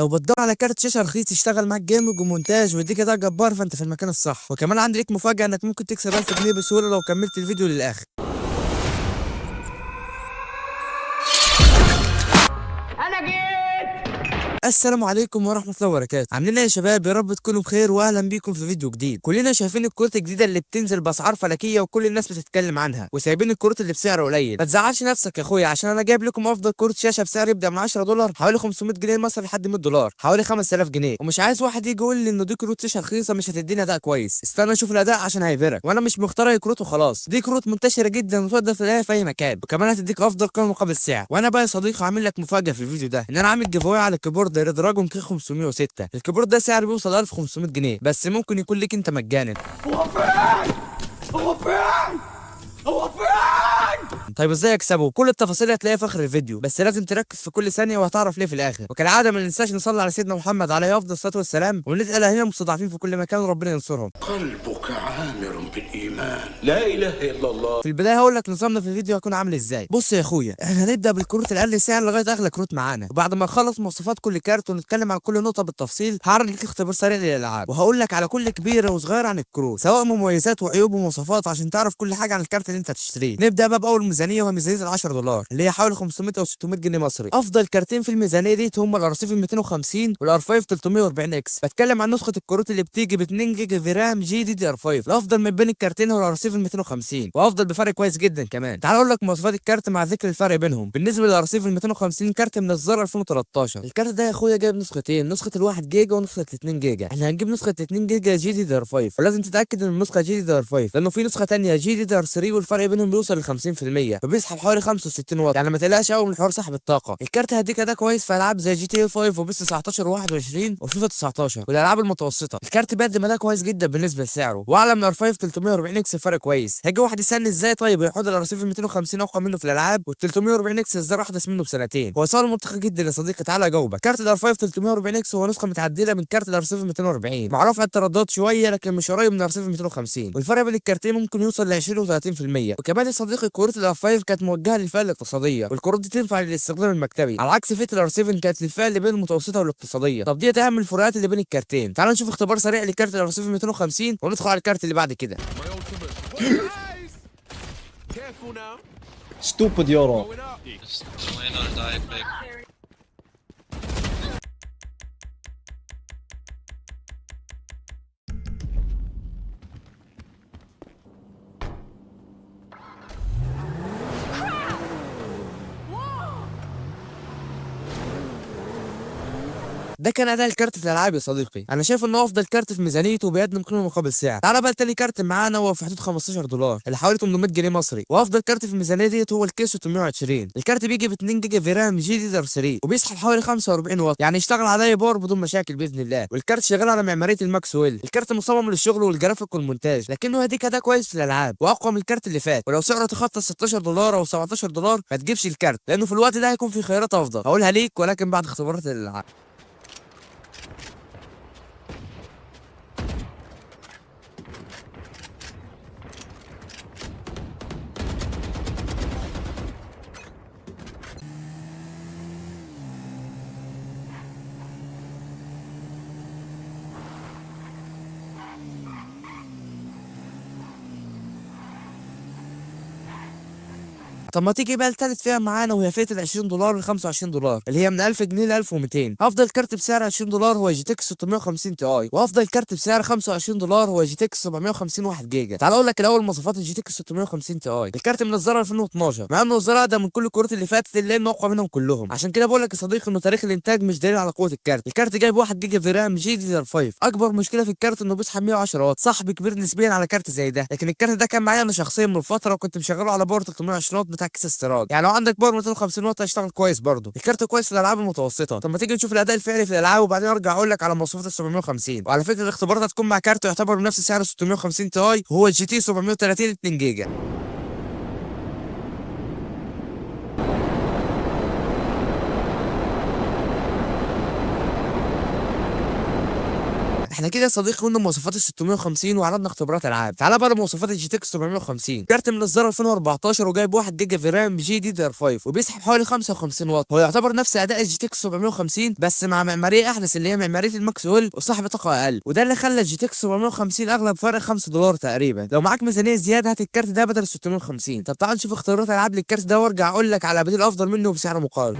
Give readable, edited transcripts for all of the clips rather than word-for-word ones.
لو بتدور على كارت شاشة رخيص يشتغل معاك gaming ومونتاج ويديك اداء جبار، فانت في المكان الصح. وكمان عندي ليك مفاجاة انك ممكن تكسب 1000 جنيه بسهولة لو كملت الفيديو للاخر. انا جيت. السلام عليكم ورحمة الله وبركاته. عاملين ايه يا شباب؟ يا رب تكونوا بخير، واهلا بيكم في فيديو جديد. كلنا شايفين الكروت الجديدة اللي بتنزل باسعار فلكيه وكل الناس بتتكلم عنها، وسايبين الكروت اللي بسعر قليل. ما تزعلش نفسك يا اخويا، عشان انا جايب لكم افضل كروت شاشة بسعر يبدا من $10، حوالي 500 جنيه مصري، لحد $100، حوالي 5000 جنيه. ومش عايز واحد يجي يقول لي انه دي كروت شاشة رخيصة مش هتديني اداء كويس. استنى اشوف الاداء عشان هيبهرك. وانا مش مختار اي كروت وخلاص، دي كروت منتشرة جدا وتقدر تلاقيها في اي مكان، وكمان هتديك افضل قيمة مقابل سعر. وانا بقى يا صديقي عامل لك مفاجاة في الفيديو ده، ان انا عامل giveaway على keyboard Redragon K 506. ال keyboard ده سعره بيوصل 1500 جنيه، بس ممكن يكون ليك انت مجانا. هو فين؟ هو فين؟ هو فين؟ طيب ازاي اكسبه؟ كل التفاصيل هتلاقيها في اخر الفيديو، بس لازم تركز في كل ثانية وهتعرف ليه في الاخر. وكالعادة ما ننساش نصلي على سيدنا محمد عليه افضل الصلاة والسلام، وندعي اهالينا المستضعفين في كل مكان وربنا ينصرهم. قلبك عامر بالإيمان، لا إله إلا الله. في البداية هقول لك نظامنا في الفيديو هيكون عامل ازاي. بص يا اخويا، احنا هنبدا بالكروت الاقل سعر لغاية اغلى كروت معانا، وبعد ما نخلص مواصفات كل كارت ونتكلم عن كل نقطة بالتفصيل، هعرض لك اختبار سريع للالعاب، وهقول لك على كل كبيرة وصغيره عن الكروت، سواء مميزات وعيوب ومواصفات، عشان تعرف كل حاجة عن الكارت اللي انت هتشتريه. نبدا بقى باول ميزانية، وهي ميزانية ال $10 اللي هي حوالي 500 او 600 جنيه مصري. افضل كارتين في الميزانية دي هم ال R 7 250 وال R 5 340 X. بتكلم عن نسخه الكروت اللي بتيجي ب 2 جيجا VRAM GDDR 5. الافضل من بين الكارتين هو ال R 7 250، وافضل بفرق كويس جدا كمان. تعال اقول لك مواصفات الكارت مع ذكر الفرق بينهم. بالنسبة لل R 7 250، كارت من اصدار 2013. الكارت ده يا اخويا جايب نسختين، نسخه ال1 جيجا ونسخة 2 جيجا. احنا هنجيب نسخه 2 جيجا GDDR 5، ولازم تتاكد ان النسخة GDDR 5، لانه في نسخه ثانية GDDR 3 والفرق بينهم بيوصل ل 50%، فبيسحب حوالي 65 واط. يعني ما تقلقش قوي من حوار سحب الطاقة. الكارت هديك ده كويس في العاب زي GTA 5 و PES 19 و21 وفيفا 19 والالعاب المتوسطة. الكارت بيقدم اداء كويس جدا بالنسبة لسعره، واعلى من R 5 340 X فرق كويس. هيجي واحد يسالني ازاي طيب يحط ال R 7 250 اقوى منه في الالعاب، وال 340 X اصدار احدث منه بسنتين؟ هو سؤال منطقي جدا يا صديقي، تعالى اجاوبك. كارت ال R 5 340 X هو نسخه متعدله من كارت ال R 7 240 مع رفع الترددات شوية، لكن مش قريب من R 7 250، والفرق بين الكارتين ممكن يوصل ل 20 و30%. وكمان يا صديقي كروت ال R 5 كانت موجهة للفئه الاقتصادية، والكروت دي تنفع للاستخدام المكتبي، على عكس فئة ال R 7 كانت للفئه اللي بين المتوسطة والاقتصادية. طب دي اهم الفروقات اللي بين الكارتين. تعال نشوف اختبار سريع لكارت ال R 7 250 وندخل على الكارت اللي بعد كده. My ultimate. Guys! Careful now. Stupid Euro. Going up. Just win or die, big. ده كان اداء الكارت في الالعاب يا صديقي. انا شايف انه افضل كارت في ميزانيته وبيقدم قيمة مقابل سعر. تعالى بقى لتاني كارت معانا، وهو في حدود $15 اللي حوالي 800 جنيه مصري. وافضل كارت في الميزانية ديت هو ال K 620. الكارت بيجي ب 2 جيجا VRAM GDDR 3 وبيسحب حوالي 45 واط، يعني يشتغل على اي power بدون مشاكل باذن الله. والكارت شغال على معمارية الماكسويل. الكارت مصمم للشغل والجرافيك والمونتاج، لكنه هديك اداء كويس في الالعاب واقوى من الكارت اللي فات. ولو سعره تخطى $16 او $17 ما تجيبش الكارت، لانه في الوقت ده هيكون في خيارات افضل هقولها ليك، ولكن بعد اختبارات الالعاب. طب ما تيجي بقى لتالت فئة معانا، وهي فئة ال $20 ل $25 اللي هي من 1000 جنيه ل 1200. افضل كارت بسعر $20 هو GTX 650 Ti، وافضل كارت بسعر $25 هو GTX 750 1 جيجا. تعال اقول لك الاول مواصفات ال GTX 650 Ti. الكارت من اصدار 2012، مع انه اصدار اقدم من كل الكروت اللي فاتت الا انه اقوى منهم كلهم. عشان كده بقول لك يا صديقي انه تاريخ الانتاج مش دليل على قوة الكارت. الكارت جايب 1 جيجا VRAM GDDR 5. اكبر مشكلة في الكارت انه بيسحب 110 واط، سحب كبير نسبيا على كارت زي ده. لكن الكارت ده كان معايا انا شخصيا من فترة، وكنت مشغله على power 320 واط بتاع كيس استيراد، يعني لو عندك power 250 واط هيشتغل كويس برضه. الكارت كويس في الالعاب المتوسطة. طب ما تيجي نشوف الاداء الفعلي في الالعاب وبعدين ارجع اقول لك على مواصفات ال 750. وعلى فكرة الاختبارات هتكون مع كارت يعتبر بنفس سعر 650 Ti، وهو ال GT 730 2 جيجا. احنا كده يا صديقي قلنا مواصفات ال 650 وعرضنا اختبارات العاب. تعالى بقى لمواصفات ال GTX 750. كارت من اصدار 2014 وجايب 1 جيجا VRAM GDDR 5 وبيسحب حوالي 55 واط. هو يعتبر نفس اداء ال GTX 750 بس مع معمارية احدث اللي هي معمارية الماكسويل وسحب طاقة اقل، وده اللي خلى ال GTX 750 اغلى بفرق $5 تقريبا. لو معاك ميزانية زيادة هات الكارت ده بدل 650. طب تعال نشوف اختبارات العاب للكارت ده وارجع اقول لك على بديل افضل منه بسعر مقارب.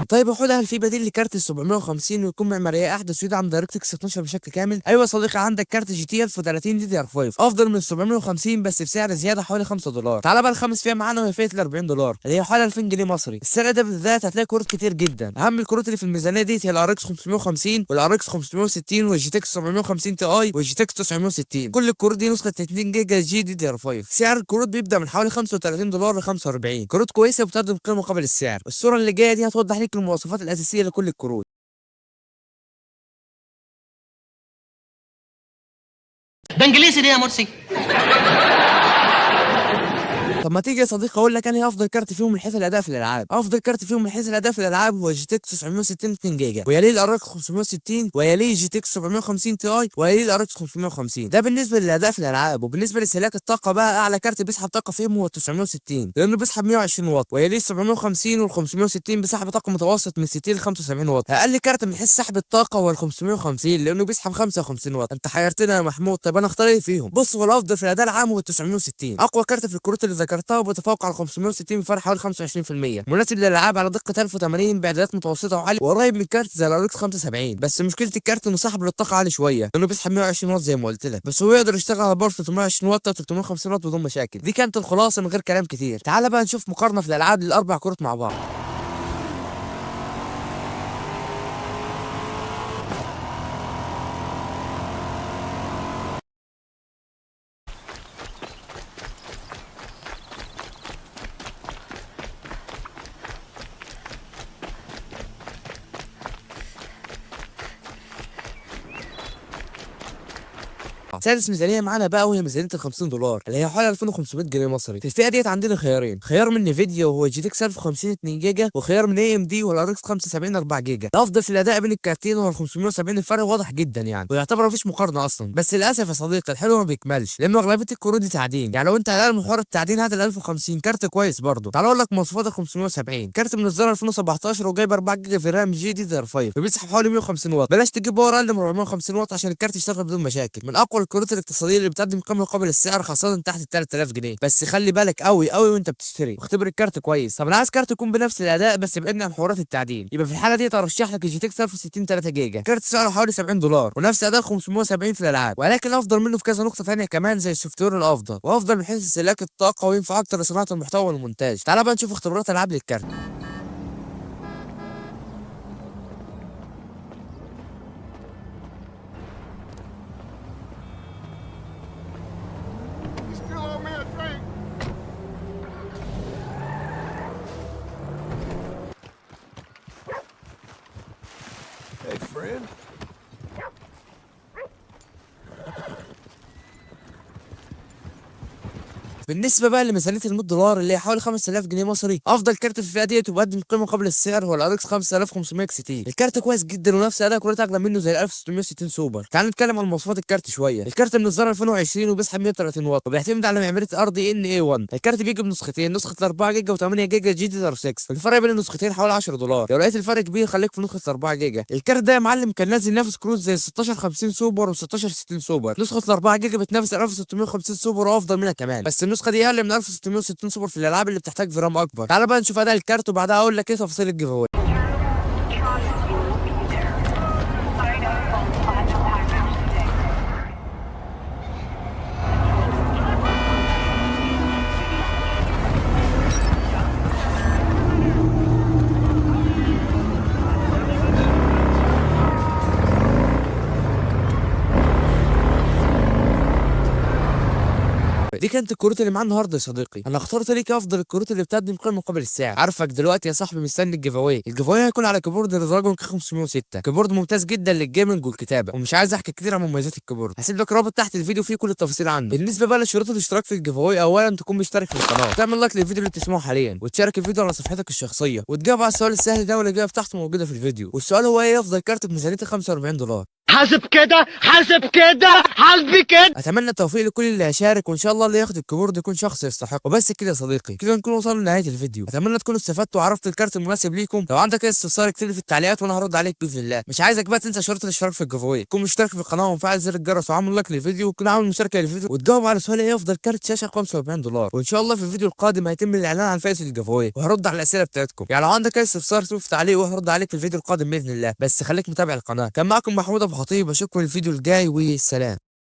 طيب يا حوده، هل في بديل لكارت ال 750 ويكون معمارية احدث ويدعم DirectX 12 بشكل كامل؟ ايوه يا صديقي، عندك كارت GT 1030 DDR 5 افضل من 750 بس بسعر زيادة حوالي $5. تعالى بقى الخامس فئة معانا وهي فئة ال $40 اللي هي حوالي 2000 جنيه مصري. السعر ده بالذات هتلاقي كروت كتير جدا. اهم الكروت اللي في الميزانية دي هي ال RX 550 وال RX 560 وال GTX 750 Ti وال GTX 960. كل الكروت دي نسخه 2 جيجا GDDR 5. سعر الكروت بيبدا من حوالي $35 ل 45. كروت كويسة وبتقدم قيمة مقابل السعر. الصورة اللي جاية دي هتوضح لك المواصفات الأساسية لكل الكروت. ده انجليزي دي يا مرسي. طب ما تيجي يا صديقي اقول لك انهي افضل كارت فيهم من حيث الاداء في الالعاب. افضل كارت فيهم من حيث الاداء في الالعاب هو GTX 960 2 جيجا، ويليه ال RX 560، ويليه GTX 750 Ti، ويليه ال RX 550. ده بالنسبة للاداء في الالعاب. وبالنسبة لاستهلاك الطاقة بقى، اعلى كارت بيسحب طاقة فيهم هو 960 لانه بيسحب 120 واط، ويليه 750 وال 560 بسحب طاقة متوسط من 60 ل 75 واط. اقل كارت من حيث سحب الطاقة هو ال 550 لانه بيسحب 55 واط. انت حيرتنا يا محمود، طب انا اختار ايه فيهم؟ بص، هو الافضل في الاداء العام هو 960، اقوى كارت في الكروت اللي ذكرتها، وبيتفوق على 560 بفرق حوالي 25%. مناسب للالعاب على دقه 1080 باعدادات متوسطه وعاليه، وقريب من كارت زي ال RX 75. بس مشكلة الكارت انه سحب للطاقة عالي شوية لانه بيسحب 120 واط زي ما قلت لك، بس هو يقدر يشتغل على power 320 واط او 350 واط بدون مشاكل. دي كانت الخلاصة من غير كلام كتير. تعال بقى نشوف مقارنة في الالعاب للاربع كروت مع بعض. سادس ميزانية معانا بقى وهي ميزانية ال $50 اللي هي حوالي 2500 جنيه مصري. في الفئة ديت عندنا خيارين، خيار من Nvidia وهو GTX 1050 2 جيجا، وخيار من AMD وال RX 75 4 جيجا. الافضل في الاداء بين الكارتين هو ال 570، الفرق واضح جدا يعني، ويعتبر مفيش مقارنة اصلا. بس للاسف يا صديقي الحلو ما بيكملش لانه اغلبية الكروت دي تعدين، يعني لو انت قلقان من حوار التعدين هات ال 1050 كارت كويس برضه. تعال اقول لك مواصفات ال 570. كارت من اصدار 2017 وجايب 4 جيجا VRAM GDDR 5 وبيسحب حوالي 150 واط. بلاش تجيب power اقل من 450 واط عشان الكارت يشتغل بدون مشاكل. من اقوى الكروت الاقتصادية اللي بتقدم قيمة مقابل السعر، خاصة تحت ال 3000 جنيه. بس خلي بالك قوي قوي وانت بتشتري، واختبر الكارت كويس. طب انا عايز كارت يكون بنفس الاداء بس بعدنا عن حوارات التعدين، يبقى في الحالة دي ارشح لك ال GTX 1060 3 جيجا. كارت سعره حوالي $70 ونفس اداء 570 في الالعاب، ولكن افضل منه في كذا نقطة ثانية كمان زي ال software الافضل، وافضل من حيث استهلاك الطاقة، وينفع اكتر لصناعة المحتوى والمونتاج. تعال بقى نشوف اختبارات العاب للكارت. Hey, friend. بالنسبة بقى لميزانيه ال $100 اللي هي حوالي 5000 جنيه مصري، افضل كارت في الفئة ديت وبقدم قيمة مقابل السعر هو ال RX 5500 XT. الكارت كويس جدا ونفس اداء كروت اغلى منه زي ال 1660 سوبر. تعال نتكلم عن مواصفات الكارت شوية. الكارت من اصدار 2020 وبيسحب 130 واط وبيعتمد على معمارية RDNA 1. الكارت بيجي بنسختين، نسخه 4 جيجا و8 جيجا GDDR 6. الفرق بين النسختين حوالي $10. لو لقيت الفرق كبير خليك في نسخه 4 جيجا. الكارت ده يا معلم كان نازل ينافس كروت زي 1650 سوبر و1660 سوبر. نسخه 4 جيجا بتنافس 1650 سوبر وافضل منها كمان، بس النسخة دي اقل من 1660 سوبر في الالعاب اللي بتحتاج VRAM اكبر. تعال بقى نشوف اداء الكارت وبعدها اقول لك ايه تفاصيل ال giveaway. دي دي كانت الكروت اللي معانا النهارده يا صديقي. انا اخترت ليك افضل الكروت اللي بتقدم قيمة مقابل السعر. عارفك دلوقتي يا صاحبي مستني ال giveaway. ال giveaway هيكون على keyboard Redragon K506، keyboard ممتاز جدا لل gaming والكتابه، ومش عايز احكي كتير عن مميزات ال keyboard، هسيب لك رابط تحت الفيديو فيه كل التفاصيل عنه. بالنسبة بقى لشروط الاشتراك في ال giveaway، اولا تكون مشترك في القناة، تعمل like للفيديو اللي بتسمعه حاليا، وتشارك الفيديو على صفحتك الشخصية، وتجاوب على السؤال السهل ده والاجابة بتاعته موجودة في الفيديو. والسؤال هو ايه افضل كارت بميزانيه 45 دولار؟ حاسب كده، حاسب كده، حاسب كده. اتمنى التوفيق لكل اللي هيشارك، وان شاء الله اللي ياخد ال keyboard يكون شخص يستحق. وبس كده يا صديقي، كده نكون وصلنا لنهاية الفيديو. اتمنى تكونوا استفدتوا وعرفتوا الكارت المناسب ليكم. لو عندك اي استفسار اكتب لي في التعليقات وانا هرد عليك باذن الله. مش عايزك بقى تنسى شرط الاشتراك في ال giveaway، تكون مشترك في القناة ومفعل زر الجرس وعامل like للفيديو، وتكون عامل مشاركة للفيديو، وتجاوب على سؤال ايه افضل كارت شاشة 45 دولار. وان شاء الله في الفيديو القادم هيتم الاعلان عن فائز ال giveaway، وهرد على الاسئلة بتاعتكم. يعني لو عندك اي استفسار اكتب في تعليق وهرد عليك في الفيديو القادم باذن الله، بس خليك متابع القناه. كان معكم محمود ابو خطيب، اشوفكم الفيديو الجاي والسلام.